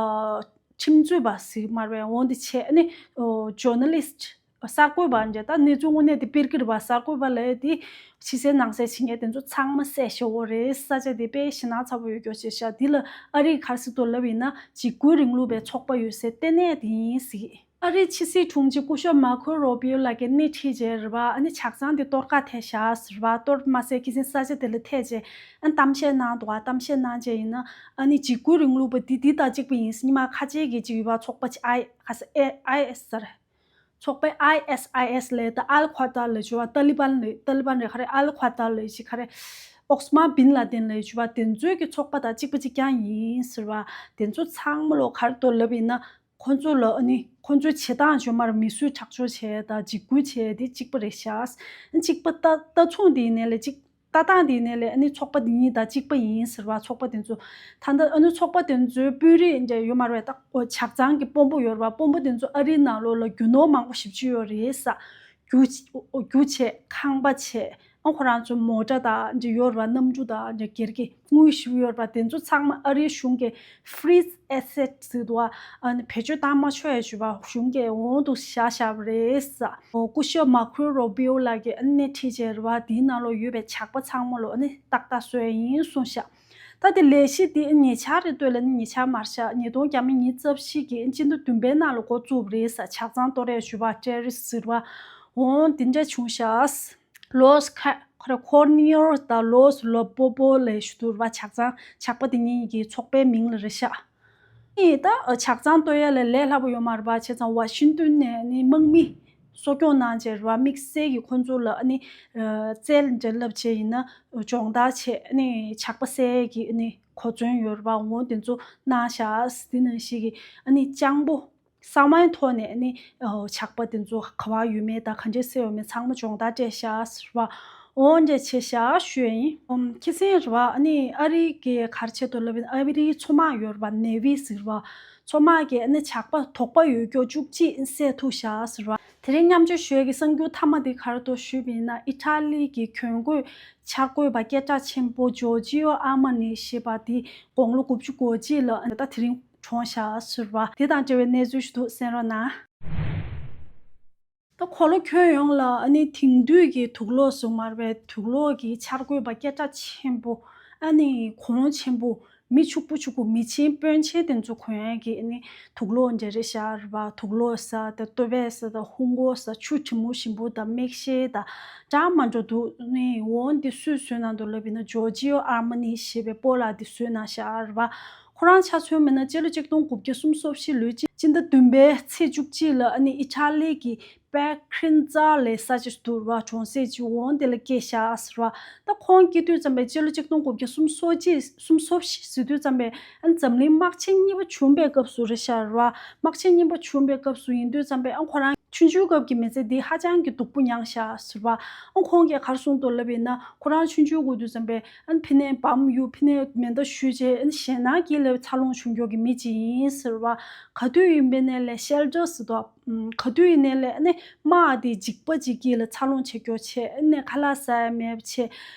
ཁྲིམས་རྩོད་པ་ཟེར་མ་རེད་པས། འོང་དེ་བྱས་ཨ་ནི་ཨོ་ཇོར་ན་ལིསཊ། གསར་འགོད་པ་འདྲ། ད་གནས་ཚུལ་དངོས་གནས་དེ་སྤེལ་གྱི་རེད་པ། གསར་འགོད་པ་ལབ་ཡས་དེ་ཕྱི་གསལ་ནང་གསལ་བྱེད་མཁན་དེ་ཚོ་ཚང་མ་བསད་བཞག་གི་རེད། ས་ཆ་དེ་དཔེ་ཞེད་སྣང་ཚ་པོ་ཡོད་ཀྱོག་བྱས་ཤག་དེ་ལ་ཨ་རིས་ག་རེ་ཟེར་འདུག་ལབ་ཡིན་ན། འཇིགས་སྐུལ་རིང་ལུགས་པའི་ཚོགས་པ་ཡོད་སའི་ལྟེ་གནས་དེ་ཡིན་ཟེར། ཨ་རིའི་ཕྱི་སྲིད་དྲུང་ཆེ་སྐུ་ཞབས་མར་ཁོ་རུ་བི་ཡོ་ལགས་ཀྱིས་སྣེ་ཁྲིད་བྱས་རེད་པ། ཨ་ནི་ཇག་ཚང་དེ་གཏོར་ག་ཐད་ཤག་ཟེར་བ། གཏོར་མ་ཟད་ཁ་སང་ས་ཆ་དེ་ལ་ཐད་བྱས་ཨ་གཏམ་བཤད་གནང་འདུག་ག་གཏམ་བཤད་གནང་བྱས་ཡིན་ན་ཨ་ནི་འཇིགས་སྐུལ་རིང་ལུགས་པ་འདི་འདི་དང་གཅིག་པ་ཡིན་ཟེར། སྔོན་མ་ཁ་ཆེ་གི་ཅིག་ཡོད་པ། ཚོགས་པ་ཅིག་ཨའི་ཁ་ས་ཨེ་ཨའི་ཨེས་ཟེར། ཚོགས་པའི་ཨའི་ཨེས་ཨའི་ཨེས་ལབ་ད་ཨལ་ཁ་ཏར་ལབ་བྱས་པ། ཏ་ལི་བན་ལབ། ཏ་ལི་བན་རེད། ག་རེ་ཨལ་ཁ་ཏར་ལབ་ཅིག་ག་རེ་ཨོ་སི་མ་བིན་ལ་དིན་ལབ་བྱས་པ། དེ་ཚོའི་གི་ཚོགས་པ་དང་གཅིག་པ་གཅིག་རྐྱང་ཡིན་ཟེར་བ། དེ་ཚོ་ཚང་མ་ལོ་ག་རེ་འདུག་ལབ་ཡིན་ན། ཁོ་ཚོ་ལ་ཨ་ནི་ཁོ་ཚོའི་བྱེད་སྟངས་བྱུང་མར་མི་གསོད་ཁྲག་སྦྱོར་བྱས་དང་འཇིགས་སྐུལ་བྱས་དེ་གཅིག་པ་རེད་ཤག་གཅིག་པ་ལྟ་ལྟ་མཚུངས་དེ་ཡིན་ནའི་ལས་གཅིག་ལྟ་སྟངས་དེ་ནས་ལས་ཨ་ནི་ཚོགས་པ་འདི་གཉིས་དང་གཅིག་པ་ཡིན་ཟེར་བ། ཚོགས་པ་དེ་ཚོ་ད་ལྟ་ཨ་ནི་ཚོགས་པ་དེ་ཚོའི་དཔོན་རིགས་འདྲ་ཡོད་མ་རེད། ད་ཇག་ཚང་གི་དཔོན་པོ་ཡོད་རེད་བ། དཔོན་པོ་དེ་ཚོ་ཨ་རིའི་ནང་ལོགས་ལ་རྒྱུ་ནོར་མང་པོ་ཞེ་པོ་ཅིག་ཡོད་རེད་ཟེར། རྒྱུ་རྒྱུ་བྱས། ཁང་པ་བྱས། ཨ་ཁོ་རང་ཚོ་མོ་ཊ་དང་འདྲ་ཡོད་རེད་བ། གནམ་གྲུ་དང་འདྲ་སྒེར་གྱི་དངུལ་ཞེ་པོ་ཡོད་རེད་བ། དེ་ཚོ་ཚང་མ་ཨ་རིའི་གཞུང་གི་free asset ཟེར་འདུག་བ། ཨ་ནི་བེད་སྤྱོད་བཏང་མ་ཆོག་ཡ་ཞུ་བ་གཞུང་གིས་འོང་དུ་བཞག་བཞག་པ་རེད་ཟེར། སྐུ་ཞབས་Marco Rubio ལགས་ཀྱིས་ཨ་ནི་སྣེ་ཁྲིད་བྱས་རེད་བ། དེའི་ནང་ལོགས་ཡོད་པའི་ཇག་པ་ཚང་མ་ལོ་ཨ་ནི་ཏག་ཏག་བཟོས་ཡིན་གསུངས་ཤག་ད་དེ་ལས་གཞི་དེ་ཉེ་ཆར་རེད་འདོད་ལ་ནི་ཉེ་ཆར་མ་རེད་ཤག་ཉིས་སྟོང་ཉི་ཤུ་རྩ་བཞི་གི་སྤྱི་ཟླ་བདུན་པའི་ནང་ལ་འགོ་བཙུགས་པ་རེད་ཟེར། ཇག་ཚང་གཏོར་ཡ་ཞུ་བ་terrorist ཟེར་བ་འོང་དེ་འདྲ་བྱུང་ཤག Los Ca- Cornerios དང་Los Lobos ལབ་ཞུ་དུ་རེད་བ། ཇག་ཚང་ཇག་པ་དེ་གཉིས་ཀྱི་ཚོགས་པའི་མིང་ལ་རེད་ཤག་ཨེ་ད་ཇག་ཚང་གཏོར་ཡ་ལ་ལས་སླ་པོ་ཡོད་མ་རེད་པ། བྱས་ཙང་ཝ་ཤིང་ཏོན་ནས་ནི་དམག་མི་གསོ་སྐྱོང་གནང་བྱས་རེད་བ། དམིགས་བསལ་གྱི་ཁོ་ཚོ་ལ་ཨ་ནི་རྩལ་འདྲ་བསླབ་བྱས་ཡིན་ན་སྦྱོང་བརྡར་བྱས་ཨ་ནི་ཇག་པ་བསད་ཀྱི་ཨ་ནི་གོ་མཚོན་ཡོད་རེད་བ། འོ་དེ་ཚོ་གནང་ཤག་དེ་ནང་བཞིན་གྱི་ཨ་ནི་སྤྱང་པོ་གསང་བའི་ཐོག་ནས་ཨ་ནི་ཇག་པ་དེ་ཚོ་ག་བ་ཡོད་མེད་དང་ག་འདྲས་བསད་ཡོད་མེད་ཚང་མ་སྦྱོང་བརྡར་སྤྲད་ཤག་ཟེར་བ། འོ་འདྲས་བྱས་ཤག་ཞུ་ཡ་ཡིན། ཁྱི་སེང་རེད་བ། ཨ་ནི་ཨ་རི་གི་ག་རེ་བྱེད་དོ་ལབ་ཡིན། ཨ་རིའི་མཚོ་དམག་ཡོད་རེད་བ། Navy ཟེར་བ། མཚོ་དམག་གིས་ཨ་ནི་ཇག་པ་དོགས་པ་ཡོད་ཀྱོག་བཅུ་གཅིག་བསད་ཐུབ་ཤག་ཟེར་བ། དེ་རིང་མཉམ་སྤྱོད་ཞུ་ཡ་གི་གསར་འགྱུར་མཐའ་མ་དེ་ག་རེ་འདུག་ཞུས་པ་ཡིན་ན། ཨི་ཊ་ལི་གི་གྱོན་གོས་འཆར་འགོད་པ་སྐད་གྲགས་ཆེན་པོ་ཇོར་ཇིའོ་ཨར་མ་ནི་ཞེས་པ་དེ་དགུང་ལོ་དགུ་བཅུ་གོ་གཅིག་ལ་ད་དེ་རིང་གྲོངས་ཤག་ཟེར་བ། དེ་དང་འབྲེལ་བའི་གནས་ཚུལ་ཞིག་འདུག་གསན་རོགས་གནང་། ད་གོ་ལ་ཁྱོན་ཡོངས་ལ་ཨ་ནི་དེང་དུས་ཀྱི་དུག་ལོག་ཟེར་མ་རེད་པས། དུག་ལོག་གི་འཆར་འགོད་པ་སྐད་གྲགས་ཆེན་པོ། ཨ་ནི་གོང་ཆེན་པོ། མི་ཕྱུག་པོ་ཕྱུག་པོ། མི་ཆེན་དཔོན་ཆེན་དེ་ཚོ་གོན་ཡག་གི་ཨ་ནི་དུག་ལོག་འདྲ་རེད་ཤག་རེད་པ། དུག་ལོག་ཟེར་དང་ལྟོ་ཕད་ཟེར་དང་ཧུང་གོ་ཟེར། ཆུ་དྲི་མོ་ཞིམ་པོ་དང་མིག་ཤེལ་དང་འདྲ་མི་འདྲ་འདུག་ནི་འོང་དེ་སུས་བཟོས་གནང་འདུག་ལབ་ཡིན་ན་ཇོར་ཇིའོ་ཨར་མ་ནི་ཞེས་པའི་སྤོ་ལགས་དེ་བཟོས་གནང་ཤག་རེད་པ། ཁོ་རང་ཆ་མཚོན་མིན་ན་སྤྱི་ལོ་ཆིག་སྟོང་དགུ་བརྒྱ་སུམ་ཅུ་སོ་བཞི་ལོའི་སྤྱི་ཟླ་བདུན་པའི་ཚེས་བཅུ་གཅིག་ལ་ཨ་ནི་ཨི་ཊ་ལི་གི་པེ་ཁྲིན་ཙ་ལབ་ས་ཅིག་འདུག་ར། གྲོང་གསེབ་ཅིག་འོང་དེ་ལ་སྐྱེས་ཤག་ཟེར་བ། ད་ཁོང་སྐྱེས་དུས་ཙམ་པས་སྤྱི་ལོ་ཆིག་སྟོང་དགུ་བརྒྱ་སུམ་ཅུ་སོ་གཅིག་སུམ་ཅུ་སོ་བཞི་ཟེར་དུས་ཙམ་པས་ཨ་ནི་འཛམ་གླིང་དམག་ཆེན་གཉིས་པ་བྱུང་པའི་སྐབས་སུ་རེད་ཤག་ར། དམག་ཆེན་གཉིས་པ་བྱུང་པའི་སྐབས་སུ་ཡིན་དུས་ཙམ་པས་ཨ་ཁོ་རང་ཆུང་ཆུང་སྐབས་ཀྱི་མི་ཚེ་འདི་ཧ་ཅང་གི་སྡུག་པོ་མྱངས་ཤག་ཟེར་བ། ཨ་ཁོང་གིས་ག་རེ་གསུངས་འདུག་ལབ་ཡིན་ན། ཁོ་རང་ཆུང་ཆུང་དགོས་དུས་ཙམ་པས་ཨ་ནི་ཕི་ནས་བམ་གཡུག་ཕི་ནས་མེ་མདའ་གཞུས་བྱས་ཨ་ནི་ཞེད་སྣང་གིས་ལས་འཚར་ལོངས་བྱུང་ཀྱོག་གི་མི་ཅིག་ཡིན་ཟེར་བ། ག་དུས་ཡིན་པའི་ནས་ལས་ཤེལ་ཊར་ཟེར་དོ། ག་དུས་ཡིན་ནས་ལས་ཨ་ནི་དམག་དེ་འཇིགས་པ་ཅིག་གིས་ལ་འཚར་ལོངས་བྱེད་ཀྱོག་བྱས་ཨ་ནི་ཁ་ལག་ཟ་ཡ་མེད་པ་བྱས།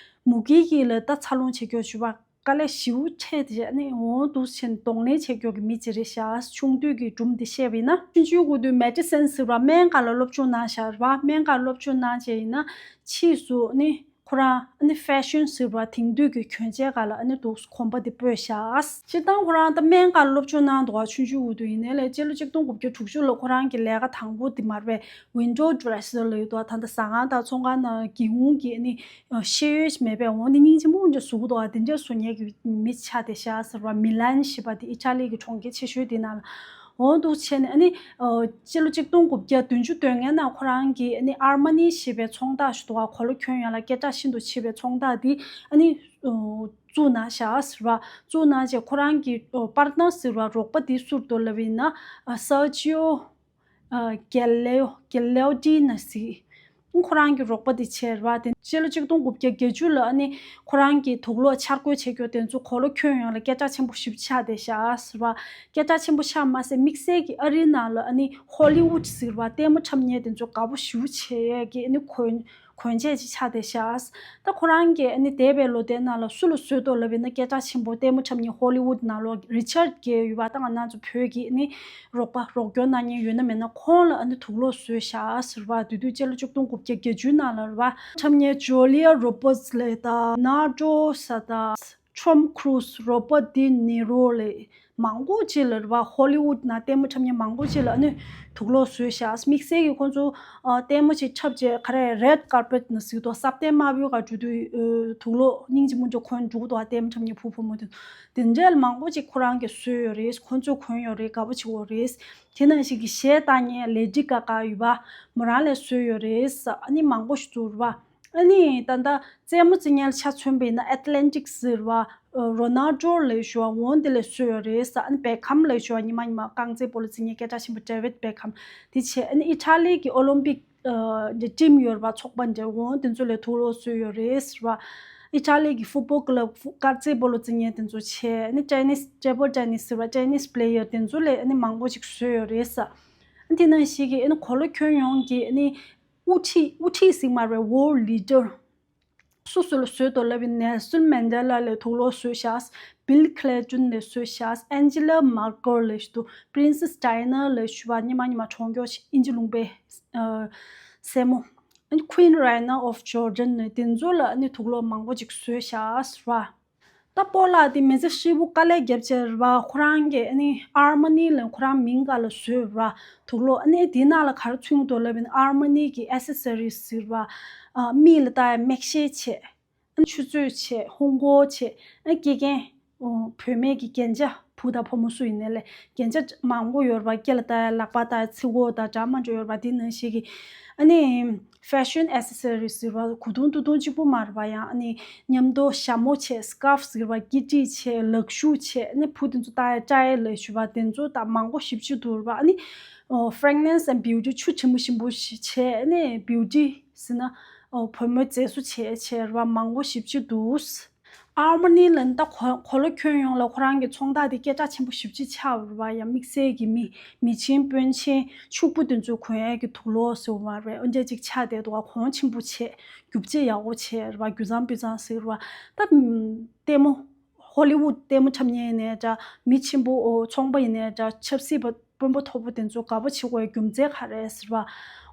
མུ་གེ་གིས་ལ་ད་འཚར་ལོངས་བྱེད་ཀྱོག་ཞུ་བ། དཀའ་ལས་ཞེ་པོ་འཕྲད་དེ་ཨ་ནི་འོང་འདུག་ཕྱིན་གདོང་ལེན་བྱེད་ཀྱོག་གི་མི་ཅིག་རེད་ཤག་ཆུང་དུས་ཀྱི་སྒྲུང་འདི་བཤད་པ་ཡིན་ན། ཆུང་ཆུང་དགོས་དུས་མེ་ཌི་སན་ཟེར་བ་སྨན་ཁང་ལ་སློབ་སྦྱོང་གནང་ཤག་ར། སྨན་ཁང་སློབ་སྦྱོང་གནང་བྱས་ཡིན་ན་ཕྱིས་སུ་ཨ་ནི་ཁོ་རང་ཨ་ནི་ཧྥེ་ཤོན་ཟེར་བ་དེང་དུས་ཀྱི་གྱོན་ཆས་སྒང་ལ་ཨ་ནི་འདུག་གོམ་པ་དེ་སྤོས་ཤག་སྤྱིར་བཏང་ཁོ་རང་ད་སྨན་ཁང་སློབ་སྦྱོང་གནང་འདུག་ག་ཆུང་ཆུང་དགོས་དུས། ཡིན་ནའི་ལས་སྤྱི་ལོ་ཆིག་སྟོང་དགུ་བརྒྱ་དྲུག་ཅུ་ལ་ཁོ་རང་གི་ལས་ཀ་དང་པོ་དེ་མ་རེད་པས། ཝིན་ཌོ་ཌི་རེ་སར་ལབ་ཡོད་དོ། ད་ལྟ་ཟ་ཁང་དང་ཚོང་ཁང་ནང་སྒེའུ་ཁུང་གི་ཨ་ནི་ཤེལ་ཡོལ་མེད་པས། འོ་འདི་སྙིང་རྗེ་མོ་འདྲ་བཟོ་གི་འདུག་ག་དེ་འདྲ་བཟོ་མཁན་གྱི་མི་ཆགས་བསྡད་ཤག་ཟེར་བ། མི་ལན་ཞེས་པ་དེ་ཨི་ཊ་ལི་གི་གྲོང་ཁྱེར་ཆེ་ཤོས་དེ་ནང་ལ་འོ་འདུག་བྱས་ནས་ཨ་ནི་སྤྱི་ལོ་ཆིག་སྟོང་དགུ་བརྒྱ་བདུན་ཅུ་དོན་ལྔའི་ནང་ཁོ་རང་གིས་ཨ་ནི་ཨར་མ་ནི་ཞེས་པའི་ཚོང་རྟགས་ཞིག་འདུག་ག་གོ་ལ་ཁྱོན་ཡོངས་ལ་སྐད་གྲགས་ཤིན་ཏུ་ཆེ་བའི་ཚོང་རྟགས་དེ་ཨ་ནི་བཙུགས་གནང་ཤག་ཟེར་བ། བཙུགས་གནང་བྱས་ཁོ་རང་གི་པར་ཊ་ནར་ཟེར་བ་རོགས་པ་དེ་སུ་རེད་འདུག་ལབ་ཡིན་ན་སར་ཇིའོ། གེ་ལེའོ་གེ་ལེའོ་ཌི་ན་ཟེར། ཁོ་རང་གི་རོགས་པ་དེ་བྱས་རེད་བ། དེ་སྤྱི་ལོ་ཆིག་སྟོང་དགུ་བརྒྱ་བརྒྱད་ཅུ་ལ་ཨ་ནི་ཁོ་རང་གི་དུག་ལོག་འཆར་འགོད་བྱེད་རྒྱུ་དེ་ཚོ་གོ་ལ་ཁྱོན་ཡོངས་ལ་སྐད་གྲགས་ཆེན་པོ་ཞིག་ཆགས་བསྡད་ཤག་ཟེར་བ། སྐད་གྲགས་ཆེན་པོ་ཆགས་མ་ཟད་དམིགས་བསལ་གྱི་ཨ་རིའི་ནང་ལ་ཨ་ནི་ཧོ་ལི་ཝུད་ཟེར་བ་ལྟད་མོ་འཁྲབ་མཁན་དེ་ཚོ་དགའ་པོ་ཞེ་པོ་བྱེད་ཡས་ཀྱི་ཨ་ནི་གོན་གོན་ཆས་ཅིག་ཆགས་བསྡད་ཤག་ད་ཁོ་རང་གིས་ཨ་ནི་འདས་པའི་ལོ་ཟླའི་ནང་ལ་སུ་ལ་བཟོས་འདུག་ལབ་ཡིན་ན་སྐད་གྲགས་ཆེན་པོ་ལྟད་མོ་འཁྲབ་མཁན་ཧོ་ལི་ཝུད་ནང་ལོགས་རི་ཆར་ཌི་གྷེར་ཡོད་པ། ད་ང་རང་ཚོ་བོད་ཀྱི་ཨ་ནི་རོགས་པ་རོགས་སྐྱོར་གནང་མཁན་ཡོད་ན་མེད་ན་ཁོང་ལ་ཨ་ནི་དུག་ལོག་བཟོས་ཤག་ཟེར་བ། དེ་དུས་སྤྱི་ལོ་ཆིག་སྟོང་དགུ་བརྒྱ་བརྒྱད་ཅུའི་ནང་ལ་རེད་བ། འཁྲབ་མཁན་ཇོ་ལི་ཡ་རོ་བར་ཊི་ལབ་དང་ལེ་ནར་ཌོ་ཟེར་དང་ཊོམ་ཁུ་རུ་སི། རོ་བར་ཊི་ཌི་ནི་རོ་ལབ་མང་པོ་ཅིག་ལ་རེད་བ། ཧོ་ལི་ཝུད་ནང་ལྟད་མོ་འཁྲབ་མཁན་མང་པོ་ཅིག་ལ་ཨ་ནི་དུག་ལོག་བཟོས་ཤག་དམིགས་བསལ་གྱི་ཁོང་ཚོ་ལྟད་མོ་ཅིག་འཁྲབ་བྱས་ག་རེ་རེད་ཀར་པེཊ་ནང་ཟེར་དུས་སྲབ་ཐལ་དམར་པོའི་སྒང་འགྲོ་དུས་དུག་ལོག་སྙིང་རྗེ་མོ་འདྲ་གོན་འགྲོ་གི་འདུག་ལྟད་མོ་འཁྲབ་མཁན་བུ་བུ་མོ་དེ། དེ་འདྲ་མང་པོ་ཅིག་ཁོ་རང་གིས་བཟོས་ཡོད་རེད། ཁོ་ཚོས་གོན་ཡོད་རེད། དགའ་པོ་བྱེད་ཡོད་རེད། དེ་ནང་བཞིན་གྱི་གཞས་བཏང་མཁན་ལེ་ཌི་གྷ་གྷ་ཡོད་པ། མོ་རང་ལ་བཟོས་ཡོད་རེད། ཨ་ནི་མང་པོ་ཞིག་འདུག་རེད་བ། ཨ་ནི་ད་ལྟ་རྩེད་མོ་རྩེ་མཁན་ལ་ཆ་མཚོན་པ་ཡིན་ན་ཨེ་ཐི་ལེ་ཊིག་ཟེར་བ། རོ་ནལ་ཌོ་ལབ་ཞུ་བ་འོང་དེ་ལ་བཟོས་ཡོད་རེད། ཨ་ནི་བེག་ཧམ་ལབ་ཞུ་བ་ཉི་མ་ཉི་མ་རྐང་རྩེད་སྤོ་ལོ་རྩེ་མཁན་སྐད་གྲགས་ཆེན་པོ་ཌེ་ཝིད་བེག་ཧམ་དེ་བྱས། ཨ་ནི་ཨི་ཊ་ལི་གི་ཨོ་ལིམ་པིག་ཊིམ་ཡོད་རེད་བ། ཚོགས་པ་འདྲ་འོང་དེ་ཚོ་ལ་དུག་ལོག་བཟོས་ཡོད་རེད་ཟེར་བ། ཨི་ཊ་ལི་གི་ཧྥུ་ཊི་བོལ་ཀ་ལབ་ཀ་ཛེ་བོ་ལོ་ཟེར་མཁན་དེ་ཚོ་བྱས། ཨ་ནི་ཊེ་ནིས་ཊེ་བལ་ཊེ་ནིས་ཟེར་བ་ཊེ་ནིས་པི་ལེ་ཡར་དེ་ཚོ་ལས་ཨ་ནི་མང་པོ་ཅིག་བཟོས་ཡོད་རེད་ས། ཨ་དེ་ནང་བཞིན་གྱི་ཨ་ནི་གོ་ལ་ཁྱོན་ཡོངས་ཀྱི་ཨ་ནི་དབུ་ཁྲིད་དབུ་ཁྲིད་ཟེར་མ་རེད། ཝོརལ་ཌི་ལི་ཌར། སུ་སུ་ལ་བཟོས་འདུག་ལབ་ཡིན་ན། ནེལ་སོན་མན་ཌེ་ལ་ལ་དུག་སློག་བཟོས་ཤག་བིལ་ཁི་ལིན་ཊོན་ལ་བཟོས་ཤག་ཨན་ཇི་ལ་མར་ཀེལ་ལ་ཞུ་དུ། པི་རིན་སེ་སི་ཌའི་ཨ་ན་ལ་ཞུ་བ་ཉི་མ་ཉི་མ་གྲོངས་མགྱོགས་ཤིག་དབྱིན་ཇི་ལུང་པའི་ཨ་སྲས་མོ། ཨ་ནི་ཀུན་རའི་ན་ཨོཕ་ཇོར་ཌན་ནས་དེ་ཚོ་ལ་ཨ་ནི་དུག་སློག་མང་པོ་ཅིག་བཟོས་ཤག་ར། ད་སྤོ་ལགས་དེ་མི་ཚེ་ཧྲིལ་པོ་དཀའ་ལས་བརྒྱབ་བྱས་ར། ཁོ་རང་གིས་ཨ་ནི་ཨར་མ་ནི་ལ་ཁོ་རང་མིང་སྒང་ལ་བཟོས་ར། དུག་སློག་ཨ་ནི་དེའི་ནང་ལ་ག་རེ་ཚུད་འདུག་ལབ་ཡིན་ན། ཨར་མ་ནི་གི་ཨེ་སེ་སོ་རི་ཟེར་བ། ཨ་མིག་ལ་བཏགས་ཡ་མིག་ཤེལ་བྱས། ཨ་ནི་ཆུ་ཚོད་བྱས། ཧུང་གོ་བྱས། ཨ་ནི་སྐེ་རྒྱན། ཨོ་བུད་མེད་ཀྱི་རྒྱན་ཆ། བུ་དང་ཕོ་མོ་སུ་ཡིན་ནའི་ལས་རྒྱན་ཆ་མང་པོ་ཡོད་རེད་པ། སྐེ་ལ་བཏགས་ཡ། ལག་པ་བཏགས་ཡ། ཚིགས་གོ་དང་འདྲ་མི་འདྲ་ཡོད་རེད་པ། དེ་ནང་བཞིན་གྱི་ཨ་ནི་ཧྥེ་ཤན་ཨེ་སེ་སོ་རི་ཟེར་བ། གོས་ཐུང་སྟོད་ཐུང་གཅིག་པུ་མ་རེད་པ། ཡང་ཨ་ནི་མཉམ་དུ་ཞྭ་མོ་བྱས། སི་ཀར་ཕི་ཟེར་བ། སྐེ་དཀྲིས་བྱས། ལག་ཤུབས་བྱས། ཨ་ནི་བུ་དེ་ཚོ་བཏགས་ཡ་སྐྲ་ཡ་ལ་ཞུ་བ་དེ་ཚོ་དང་མང་པོ་ཞེ་པོ་ཅིག་འདུག་རེད་པ། ཨ་ནི་ཨོ་fragrance and beauty ཆུ་ཞིམ་པོ་ཞིམ་པོ་ཞིག་བྱས། ཨ་ནི་བིའུ་ཊི་ཟེར་ན་ཨོ་བུ་མོ་མཛེས་བཟོ་བྱས་བྱས་རེད་པ། མང་པོ་ཞེ་པོ་ཅིག་འདུག་ཨར་མ་ནི་ལ་ནི་ད་གོ་གོ་ལ་ཁྱོན་ཡོངས་ལ་ཁོ་རང་གི་ཚོང་རྟགས་དེ་སྐད་གྲགས་ཆེན་པོ་ཞེ་པོ་ཅིག་ཆགས་ཡོད་རེད་པ། ཡང་དམིགས་བསལ་གྱི་མི་མི་ཆེན་དཔོན་ཆེན་ཕྱུག་པོ་དེ་ཚོས་གོན་ཡས་ཀྱི་དུག་སློག་ཟེར་བ་མ་རེད། འོན་ཏེ་ཅིག་ཆགས་བསྡད་འདུག་ག་གོང་ཆེན་པོ་བྱས། རྒྱུ་ཆ་ཡག་པོ་བྱས་རེད་པ། རྒྱུ་གཙང་སྤུས་གཙང་ཟེར་བ། ད་ལྟད་མོ་ཧོ་ལི་ཝུད་ལྟད་མོ་འཁྲབ་མཁན་ཡིན་ནའི་འདྲ། མི་ཆེན་པོ་ཨོ་ཚོང་པ་ཡིན་ནའི་འདྲ། ཆབ་སྲིད་པ་དཔོན་པོ་མཐོ་པོ་དེ་ཚོ་དགའ་པོ་བྱེད་དགོས་རྒྱུ་མཚན་ག་རེ་ཟེར་བ།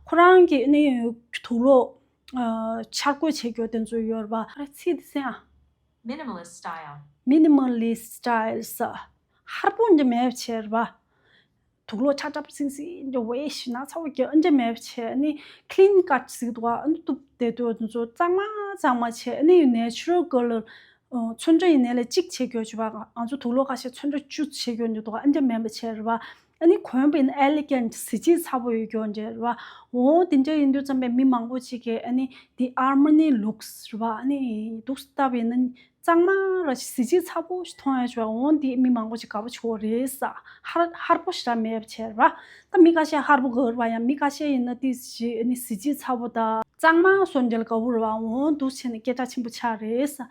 ཁོ་རང་གི་ཨ་ནི་དུག་སློག་ཨ་འཆར་འགོད་བྱེད་རྒྱུ་དེ་ཚོ་ཡོད་རེད་པ། ཨ་རེ་ཚིག་དེ་གསན་ཨ། Minimalist style. Minimalist style ཟེར། ཧར་པོ་འདྲ་མེད་པ་བྱས་རེད་པ། དུག་སློག་ཆག་ཆག་སིང་སིང་འདྲ་བའི་ཞིག་ན་ཚ་བོ་རྒྱག་འདྲ་མེད་པ་བྱས། ཨ་ནི་clean cut ཟེར་གྱི་འདུག་ག་ཨ་ནི་གཏུབ་བསྡད་དུས་དེ་ཚོ་གཙང་མ་གཙང་མ་བྱས། ཨ་ནི་ནེ་ཅུ་རལ་ཀ་ལར་ཚོན་ཁྲ་ཡིན་ནའི་ལས་གཅིག་བྱེད་རྒྱུ་བྱས་པ། ང་ཚོ་དུག་སློག་ཁ་ཤས་ཚོན་ཁྲ་བཅུ་བྱེད་རྒྱུ་འདྲ་འདུག་ག་ཨ་འདྲ་མེད་པ་བྱས་རེད་པ། ཨ་ནི་གོན་པ་ཡིན་ན་elegant གཟི་བརྗིད་ཚ་པོ་ཡོད་རྒྱུ་འདྲ་རེད་པ། འོ་དེ་འདྲ་ཡིན་དུས་ཙམ་པས་མི་མང་པོ་ཅིག་གིས་ཨ་ནི་དེ་ཨར་མ་ནི་ལུགས་རེད་པ། ཨ་ནི་ལུགས་ལྟ་བུ་ཡིན་ན། གཙང་མ་ར་གཟི་བརྗིད་ཚ་པོ་ཞིག་མཐོང་ཡ་བྱུང་བ། འོ་འདི་མི་མང་པོ་ཞིག་དགའ་པོ་བྱེད་ཀྱི་རེད་ས། ཧར་ཧར་པོ་ཞེ་དྲག་མེད་པ་བྱས་ར། ད་མི་ཁ་ཤས་ཧར་པོ་དགའ་བོ་རེད་པ། ཡང་མི་ཁ་ཤས་ཡིན་ན་ཏིས་ཞིག་ནི་གཟི་བརྗིད་ཚ་པོ་དང་གཙང་མ་སོང་འདྲ་དགའ་བོ་རེད་པ། འོ་འདུག་བྱས་ནས་སྐད་གྲགས་ཆེན་པོ་ཆགས་རེད་ས།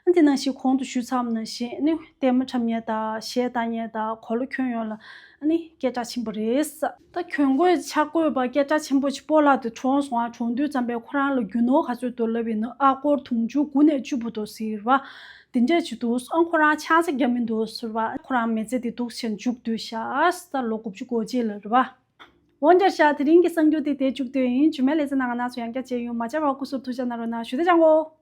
འདི་ནང་བཞིན་གོང་དུ་ཞུས་ཚར་བ་ནང་བཞིན་ནི་ལྟད་མོ་འཁྲབ་མཁན་དང་གཞས་བཏང་མཁན་དང་གོ་ལ་ཁྱོན་ཡོངས་ལ་ནི་སྐད་གྲགས་ཆེན་པོ་རེད་ས། ད་གྱོན་གོས་འཆར་འགོད་པ་སྐད་གྲགས་ཆེན་པོ་ཅིག་སྤོ་ལགས་དེ་གྲོངས་སོང་ཨ། གྲོངས་དུས་ཙམ་པས་ཁོ་རང་ལ་རྒྱུ་ནོར་ག་ཚོད་འདུག་ལབ་ཡིན་ན་ཨ་སྒོར་དུང་ཕྱུར་དགུ་ནས་བཅུ་བར་འདུག་ཟེར་བ། དེ་འདྲས་ཅིག་འདུག་ཨ་ཁོ་རང་ཆང་ས་བརྒྱབ་མི་འདུག་ཟེར་བ། ཁོ་རང་མི་ཚེ་དེ་འདུག་བྱས་མཇུག་བསྡུས་ཤག་ད་ལོ་དགུ་བཅུ་གོ་གཅིག་ལ་རེད་པ། འོ་འདྲ་ཤག་དེ་རིང་གི་གསར་འགྱུར་དེ་དེ་མཇུག་བསྡུས་ཡིན། རྗེས་མའི་ལེ་ཚན་ནང་ང་རྣམ་ཚོ་ཡང་བསྐྱར་མཇལ་ཡོང་། མ་བརྗེད་པར་སྐུ་གཟུགས་ཐུགས་ཅག་གནང་རོགས་གནང་ཞུ། དེ་ཅང་གོ།